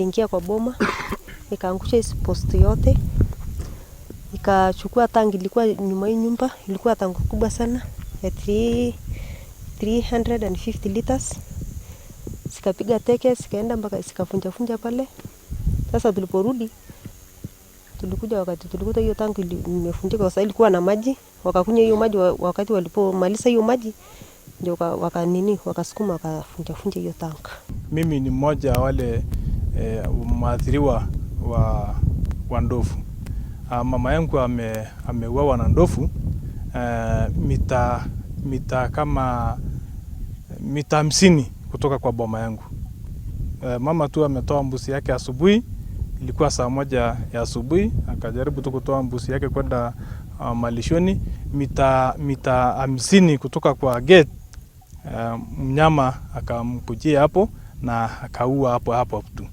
Iliingia kwa boma, ikaangusha hizi post yote, ikachukua tangi ilikuwa nyuma hii nyumba, ilikuwa tangi kubwa sana ya 3 350 liters. Zikapiga teke, zikaenda mpaka zikavunja vunja pale. Sasa tuliporudi tulikuja wakati tulikuta hiyo tanki imevunjika kwa sababu ilikuwa na maji, wakakunywa hiyo maji. Wakati walipomaliza hiyo maji ndio waka nini, wakasukuma, wakavunja vunja hiyo tank. Mimi ni mmoja wa wale mwathiriwa wa ndovu. Mama yangu ameuawa na ndovu mita kama mita 50 kutoka kwa boma yangu. Mama tu ametoa mbuzi yake asubuhi, ilikuwa saa 1 ya asubuhi, akajaribu tu kutoa mbuzi yake kwenda malishoni, mita 50 kutoka kwa gate, mnyama akamkujia hapo na akaua hapo hapo tu.